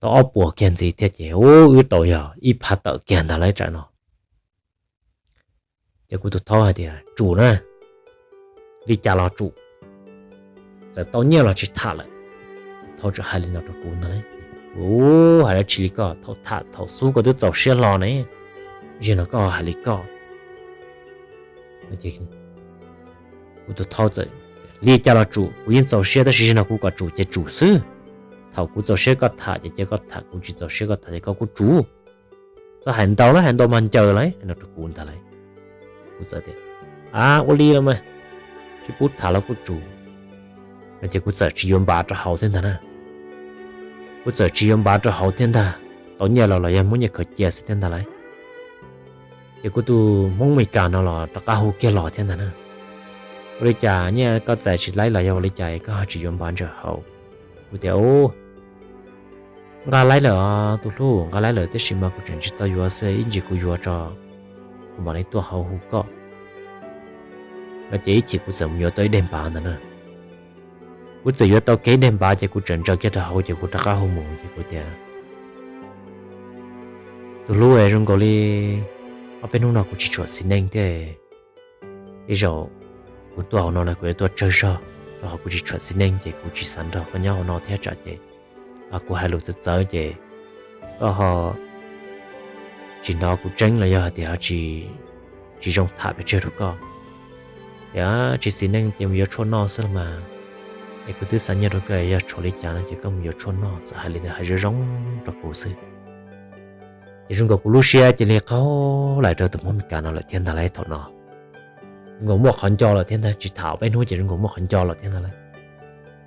Tau ob puas kiag ntxiv thiab ces ub, wb tau yog ib phav tawm kiag ntag lawm tsam no. Ces kuv tus thaub hais tias, Tsum na, li cas los tsum, txawm tau nyiaj los tsis tham lawm. Thaub txawm hais li no rau kuv ntag lauj. Kuv hais dab tsi li koj, thaum tham thaum xub koj twb txaus siab hlo ne, zaum no koj hais li koj. Kuv tus thaub txawm, Li cas los tsum, kuv yeej txaus siab tab sis zaum no kuv kom tsum ces tsum xwb. Thaum kuv txaus siab koj tham ces cia koj tham, kuv tsis txaus siab koj tham ces koj kuj tsum. Txhob hais ntau lawm, hais ntau mas ncaws lawm, hais no rau kuv ntag lauj. Kuv txawm tias, A, ua li los mas, tsis pub tham los kuj tsum. No ces kuv txawm tsis yuav npav rau hauv thiab ntag na. Kuv txawm tsis yuav npav rau hauv thiab ntag, tau nyiaj los los yog muab nyiaj khaws cia xwb thiab ntag lauj. Ces kuv tus Hmoob Meskas no los rov qab hu kiag los thiab ntag na, Ua li cas nyiaj koj txais tsis laib los yog ua li cas koj ho tsis yuav npav ntsaws hauv? Kuv tias, Nqa laib lawm os tus hlub, nqa laib lawm tiam sis mas kuv tseem tsis tau yuav xwb, ib ntsis kuv yuav tso kuv mam li tuaj hauv hu koj. No ces ib chim kuv txawm mus yuav tau ib daim npav ntag na. Kuv txawm yuav tau kiag ib daim npav ces kuv txawm ntsaws kiag rau hauv ces kuv rov qab hu mus ces kuv tias, Tus hlub, zoo nkaus li ob peb hnub no kuv tsis tshua xis neej thiab. Tej zaum kuv tuaj hauv no los kuv yuav tuaj tsawg zog, rau qhov kuv tsis tshua xis neej ces kuv tsis xav nrog koj nyob hauv no thiab tsam ces kuv hais lus txawv txawv ces koj ho tsis hnov kuv tseeb los yog hais tias tsis zoo tham pes tsawg rau koj. Tias tsis xis neej ces mus yuav tshuaj noj xwb los mas, es kuv twb xa nyiaj rau koj, yog tshuav li cas no ces koj mus yuav tshuaj noj. Txawm hais li ntawd hais zoo zoo rau kuv xwb. Ces zoo nkaus kuv lub siab cia li qaug lais rau tus Hmoob Meskas no lawm thiab ntag lauj thaum no. Zoo nkaus muaj qhov nco lawm thiab ntag, tsis tham peb hnub ces zoo nkaus muaj qhov nco lawm thiab ntag lauj.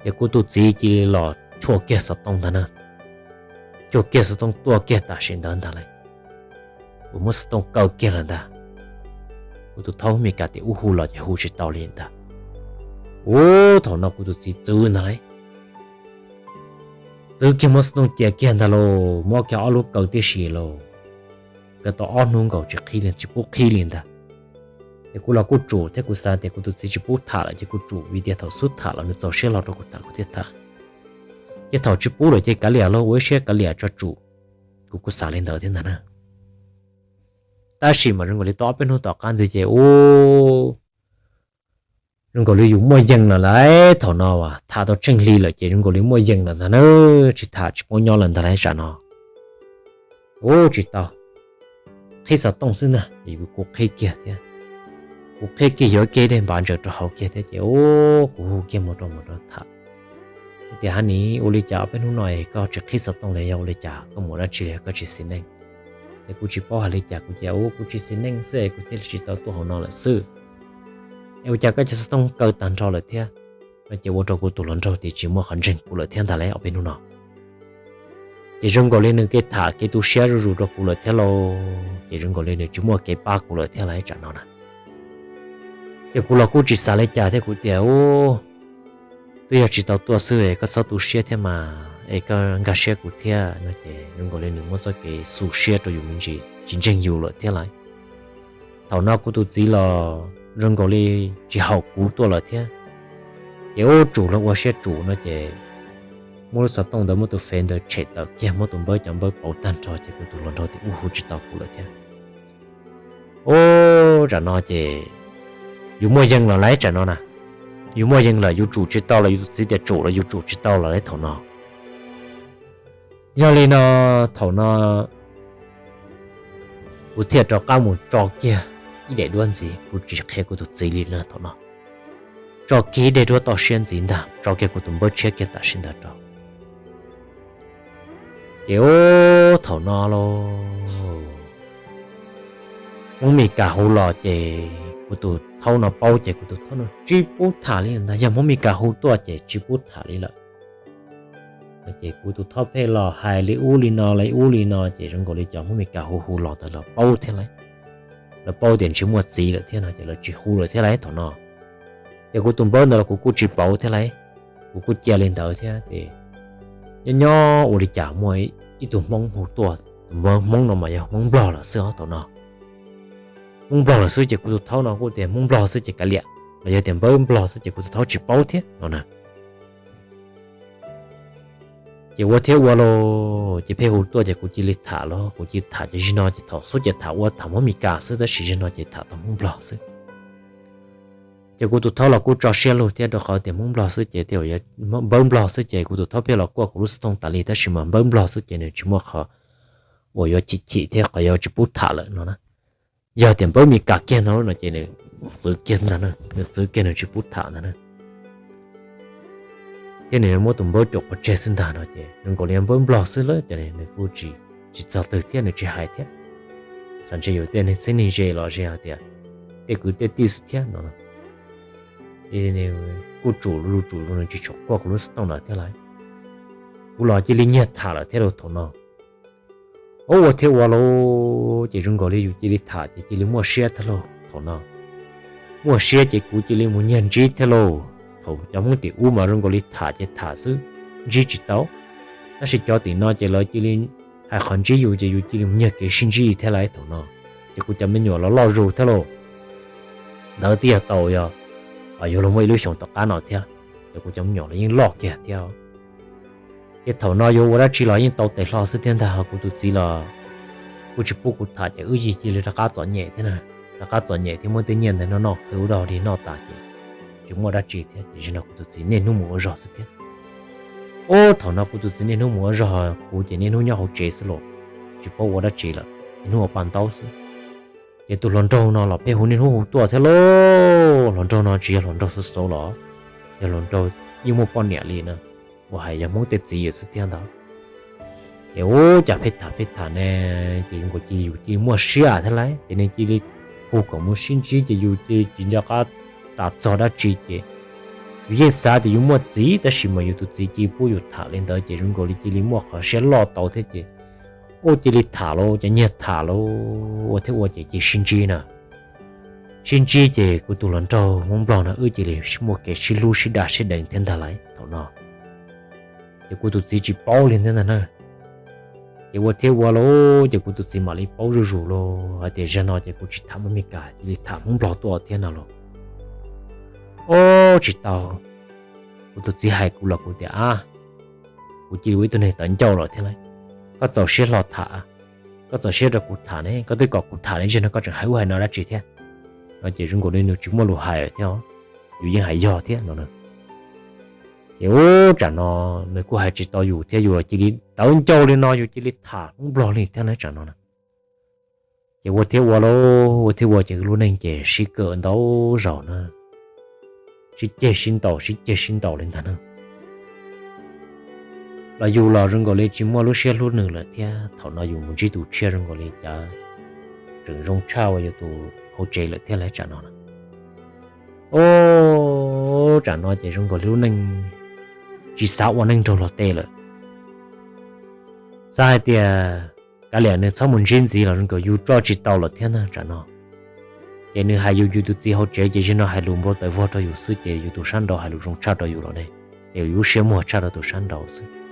Ces kuv tus txiv cia li los chuaj kiag xov tooj ntag na, chuaj kiag xov tooj tuaj kiag tam sim ntawd ntag lauj. Kuv muab xov tooj kaw kiag lawm ntag. Kuv tus thaub Meskas tias wb hu los ces hu tsis tau li ntag. Ub, thaum no kuv tus txiv txwv ntag lauj. Txwv kiag muab xov tooj cia kiag ntag lauj, muab kiag ob lub kaw tib si lauj. Kaw tau ob hnub nkaus tsis qhib li, tsis pub qhib li ntag. Ces kuv los kuj tsum thiab, kuv xav tias kuv tus txiv tsis pub tham lawm ces kuj tsum, vim tias thaum xub tham los nws txaus siab hlo rau kuv tham kuv thiaj tham. Ces thaum tsis pub lawm ces kav liam lauj, ua ib siab kav liam tso tsum. Kuv kuj xav li ntawd thiab ntag na. Tab sis mas zoo nkaus li tau ob peb hnub tom qab ntxiv ces ub, zoo nkaus li yus muaj yees lawm lauj. Thaum no tham tau tsheej hli lawm ces zoo nkaus li muaj yees lawm ntag na, tsis tham tsis paub nyob lawm ntag lauj tsam no. Ub, tsis tau, qhib xov tooj xwb ntag. Kuv qhib kiag thiab, kuv qhib kiag yuav kiag ib daim npav ntsaws rau hauv kiag thiab ces ub, kuv hu kiag mus rau mus rau tham tias, Hab nis, ua li cas ob peb hnub no es koj tsis qhib xov tooj li, yog ua li cas, koj mus dab tsi li, koj tsis xis neej? Ces kuv tsis paub hais li cas, kuv tias ub, kuv tsis xis neej xwb es kuv thiaj li tsis tau tuaj hauv no lawm xwb. Es ua cas koj cov xov tooj kaw tag nrho lawm thiab? No ces ua rau kuv tus hluas nraug tias tsis muaj qhov ntseeg kuv lawm thiab ntag lauj ob peb hnub no. Ces zoo nkaus li nws kev tham kev tu siab zuj zus rau kuv lawm thiab lauj, ces zoo nkaus li nws tsis muaj kev pab kuv lawm thiab lauj tsam no na. Ces kuv los kuj tsis xav li cas thiab, kuv tias ub, twb yog tsis tau tuaj xwb es koj txhob tu siab thiab mas, es koj nkag siab kuv thiab no ces zoo nkaus li nws muab txoj kev xu siab rau yus me ntsis, tsis ntseeg yus lawm thiab lauj. Thaum no kuv tus txiv los zoo nkaus li tsis haum kuv tuaj lawm thiab. Ces ub, tsum los ua siab tsum no ces muab lub xov tooj ntawd muab tus fev ntawd tshem tawm kiag, muab tus npawb, cov npawb pauv tag nrho ces kuv tus hluas nraug tias ub, hu tsis tau kuv lawm thiab. Ub, tsam no ces yus muaj yees lawm lauj tsam no na. Yus muaj yees lawm, yus tsum tsis tau lawm, yus tus txiv tias tsum los yus tsum tsis tau lawm lauj thaum no. Yog li no, thaum no kuv thiaj rov qab mus tso kiag ib daim duab ntxiv, kuv tsis qhia kuv tus txiv li na thaum no. Tso kiag ib daim duab toj siab ntxiv ntag, tso kiag kuv tus npawb tshiab kiag tam sim ntawd rau. Ces ub, thaum no lauj, Hmoob Mes Kas hu los ces kuv tus thaub no paub ces kuv tus thaub no tsis pub tham li ntag. Yog Hmoob Mes Kas hu tuaj ces tsis pub tham li lawm. Ces kuv tus thaub pheej los hais li ub li no li ub li no ces zoo nkaus li cov Hmoob Mes Kas hu hu los ntawd lawv paub thiab lauj. Lawv paub tias ntshe muaj txiv lawm thiab no ces lawv tsis hu lawm thiab lauj thaum no. Ces kuv tus npawb ntawd los kuv kuj tsis pauv thiab lauj, kuv kuj cia li ntawd thiab ces nyob nyob ua li cas muaj ib tug Hmoob hu tuaj, tus npawb Hmoob no mas yog Hmoob Nplog lawm xwb os thaum no. Hmoob Nplog lawm xwb ces kuv tus thaub no kuj tias Hmoob Nplog xwb ces kav liam, los yog tias npawb Nplog xwb ces kuv tus thaub tsis paub thiab no na. Ces ua thiab ua los ces pheej hu tuaj ces kuv cia li tham los kuv cia li tham ces zaum no ces thaum xub ces tham ua tham Hmoob Mes Kas xwb tab sis zaum no ces tham tau Hmoob Nplog xwb. Ces kuv tus thaub los kuj tso siab lug thiab rau qhov tias Hmoob Nplog xwb ces thiaj npawb Nplog xwb ces kuv tus thaub pheej los kuaj kuv lub xov tooj tas li tab sis mas npawb Nplog xwb ces nws tsis muaj qhov uas yuav chim chim thiab qhov yuav tsis pub tham lawm no na. Yog tias npawb Mes Kas kiag no no ces nws txwv kiag ntag, nws txwv kiag nws tsis pub tham ntag na. Thiab nws muab tus npawb cuam qhov tseg xwb ntag no ces zoo nkaus li npawb Nplog xwb lawm ces nws kuj tsis txog twg thiab nws tsis hais thiab. Xav ntshe yus tej neeg txheeb neeg ze los ze hais tias tej kwv tej tij xwb thiab no. Kuj tsum zuj zus nws tsis tshua kuaj kuv lub xov tooj lawm thiab lauj. Kuv los cia li nyiag tham lawm thiab lauj thaum no. Ua thiab ua lauj ces zoo nkaus li yus cia li tham ces cia li muaj siab thiab lauj thaum no. Muaj siab ces kuv cia li mus nyiag ntsib thiab lauj. Thaum cov Hmoob tim ub mas zoo nkaus li tham ces tham xwb, ntsib tsis tau. Tab sis cov tim no ces lawv cia li hais qhov ntsib yus ces yus cia li mus nyiag kev sib ntsib thiab lauj thaum no. Ces kuv cov me nyuam los loj zus thiab lauj. Ntawd twb yog tau yog yuav luag muaj ib lub xyoos tom qab no thiab, ces kuv cov me nyuam los yeej loj kiag thiab. Ces thaum no yuav ua dab tsi los yeej tau tes hlo xwb thiab ntag, ho kuv tus txiv los kuj tsis pub kuv tham ces wb yig cia li rov qab txom nyem thiab na. Rov qab txom nyem thiab muab tej nyiaj ntawd noj noj qhwv ua dog dig noj tas ces tsis muaj dab tsi thiab ces zaum no kuv tus txiv niaj hnub mus ua zog xwb thiab. Ub, thaum no kuv tus txiv niaj hnub mus ua zog, kuv ces niaj hnub nyob hauv tsev xwb los tsis paub ua dab tsi lawm, niaj hnub ua paj ntaub xwb. Ces tus hluas nraug no los pheej hu niaj hnub hu tuaj thiab lauj. Hluas nraug no tsis yog hluas nraug xauv xauv los, yog hluas nraug yeej muaj poj niam li na, uas hais yog Hmoob tej txiv xwb thiab ntag. Ces ub, cas pheej tham pheej tham ne, ces nkaus cia yus cia li muaj siab thiab lauj, ces nws cia li hu kom mus sib ntsib ces yus cia li tsis nco qab ras txog dab tsi ces yus yeej xav tias yus muaj txiv tab sis mas yus tus txiv cia li pub yus tham li ntawd ces zoo nkaus li cia li muaj qhov siab loj tau thiab ces ua cia li tham lauj, ces nyiag tham lauj, ua thiab ua ces cia li sib ntsib na. Sib ntsib ces kuv tus hluas nraug Hmoob Nplog no wb cia li muaj kev sib hlub sib dag sib deev thiab ntag lauj thaum no. Ces kuv tus txiv tsis paub li thiab ntag na. Ces ua thiab ua lauj, ces kuv tus txiv mam li paub zuj zus lauj hais tias zaum no ces kuv tsis tham Hmoob Mes Kas, cia li tham Hmoob Nplog tuaj thiab no lauj. Ub, tsis tau, kuv tus txiv hais kuv los kuv tias, ab, kuv cia li ua ib tug neeg tawv ncauj lawm thiab lauj. Koj txaus siab hlo tham, koj txaus siab rau kuv tham ne, koj twb kom kuv tham ne, zaum no koj tseem hais ub hais no dab tsi thiab? No ces zoo nkaus li nws tsis muaj lus hais thiab, yus yeej hais yog thiab no na. Ces ub, tsam no nws kuj hais tsis tau yus thiab, yus los cia li tawv ncauj li no, yus cia li tham Hmoob Nplog li thiab na tsam no na. Ces ua thiab ua lauj, ua thiab ua ces lub neej ces sib kawm ntau zaus na, sib ceg sib ntaus sib ceg sib ntaus li ntag na. Los yus los zoo nkaus li tsis muaj lub siab hlub nws lawm thiab, thaum no yus mus ntsib tus tshiab zoo nkaus li cas tseem zoo tshaj uas yus tus hauv tsev lawm thiab lauj tsam no na. Ub, tsam no ces zoo nkaus li lub neej tsis xav ua neej nraug luag tej lawm. Xav hais tias kav liam nws txhob mus ntsib ntxiv los zoo nkaus yus tso tsis tau lawm thiab na tsam no. Ces nws hais yus, yus tus txiv hauv tsev ces zaum no hais lus npau taws vog rau yus xwb ces yus tus sab nraud hais lus zoo tshaj rau yus los ne, ces yus lub siab muag tshaj rau tus sab nraud xwb.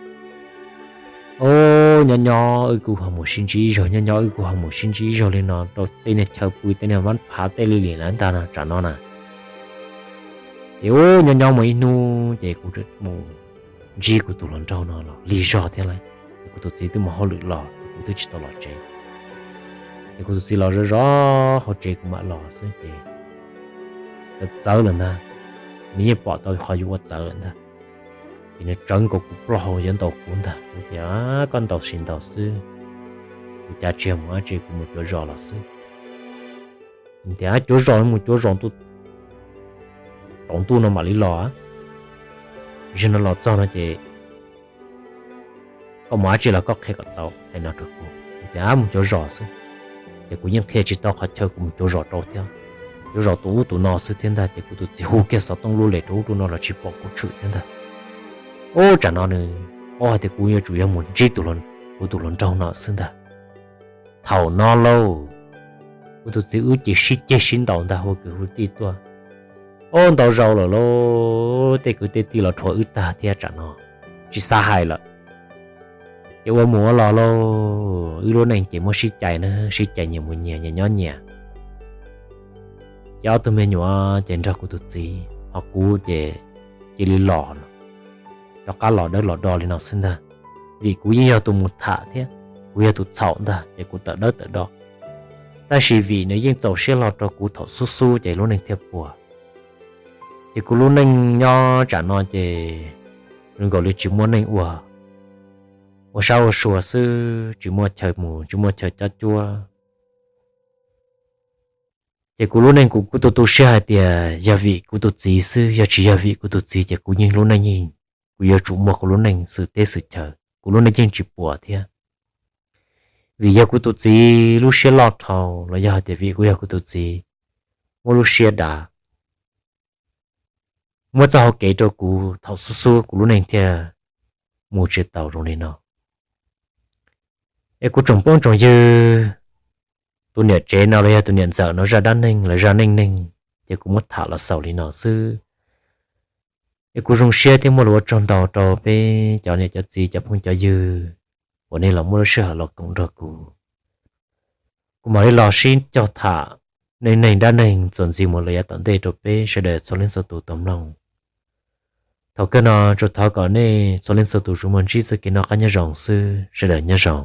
Ub, nyob nyob wb kuj ho mus sib ntsib ib zaug, nyob nyob wb kuj ho mus sib ntsib ib zaug li no rau tej niag chaw pw tej niag mab phav tej li li lawm ntag no tsam no na. Ces ub, nyob nyob muaj ib hnub ces kuv mus ntsib kuv tus hluas nraug no los lig zog thiab lauj. Ces kuv tus txiv twb mus hauj lwm los ces kuv twb tsis tau los tsev. Ces kuv tus txiv los zov zov hauv tsev kuv mam los xwb ces txawv txawv lawm ntag. Nws yeej pom tau qhov yus ua txawv lawm ntag. Ces nws tsawv nkaus kuv plaub hau yuav ntaus kuv ntag. Kuv tias, koj ntaus sis ntaus xwb, kuv cav tsis yog mus dab tsi, kuv mus cuav zos los xwb. Tias cuav zos mus cuav zos ntu tsaus ntuj no mam li los. Zaum no los txog no ces koj mus dab tsi los koj qhia kom tau, hais no rau kuv. Kuv tias mus cuav zos xwb. Ces kuv yeej qhia tsis tau qhov chaw kuv mus cuav zos rau thiab. Cuav zos tus ub tus no xwb thiab ntag ces kuv tus txiv hu kiag xov tooj lub les rau ub rau no los tsis pom kuv tshwm thiab ntag. Ub, tsam no nws paub hais tias kuv yuav tsum yog mus ntsib kuv tus hluas nraug no xwb ntag. Thaum no lauj, kuv tus txiv wb ces sib ceg sib ntaus ntag, hu kwv hu tij tuaj. Ob, ntau zaus lawm lauj, tej kwv tej tij los rhuav wb tag thiab tsam no tsis xav hais lawm. Ces ua mus ua los lauj, wb lub neej ces muab sib cais na, sib cais nyias mus nyias, nyias nyob nyias. Ces ob tug me nyuam ces nrog kuv tus txiv, ho kuv ces cia li los, rov qab los dawb los do li no xwb ntag. Vim kuv yeej yog tus mus tham thiab kuv yog tus txhaum ntag ces kuv tawm dawb tawm do. Tab sis vim nws yeej txaus siab hlo rau kuv thaum xub xub ces lub neej thiaj puas. Ces kuv lub neej nyob tsam no ces zoo nkaus li tsis muaj neej ua, ua sab ua sua xwb, tsis muaj chaw mus tsis muaj chaw cob cuab. Ces kuv lub neej kuv kuj tu tu siab hais tias yog vim kuv tus txiv xwb, yog tsis yog vim kuv tus txiv ces kuv yeej lub neej yeej, kuv yuav tsum muaj kuv lub neej xwm teb xwm chaw, kuv lub neej yeej tsis puas thiab. Vim yog kuv tus txiv lub siab loj dhau los yog hais tias vim kuv yog kuv tus txiv muaj lub siab dav, muab txoj hau kev rau kuv thaum xub xub kuv lub neej thiaj mus tsis tau zoo li no. Es kuv tsoom phooj tsoom ywg, tus niam tsev no los yog tus niam ntxawm no zaj dab neeg los zaj neej neeg ces kuv muab tham los xaus li no xwb. Es kuv zoo siab thiab muaj lus ua tsaug ntau rau peb cov niam cov txiv cov phooj cov ywg uas nej los muaj lub sij hawm los koom nrog kuv. Kuv mam li los sib cog tham neej neeg dab neeg txuas ntxiv mus lawm yav tom ntej rau peb sawv daws txhua leej txhua tus tau mloog. Thaum kawg no tsuas thov kom nej txhua leej txhua tus tsuas muaj ntsib txoj kev noj qab nyob zoo xwb, sawv daws nyob zoo.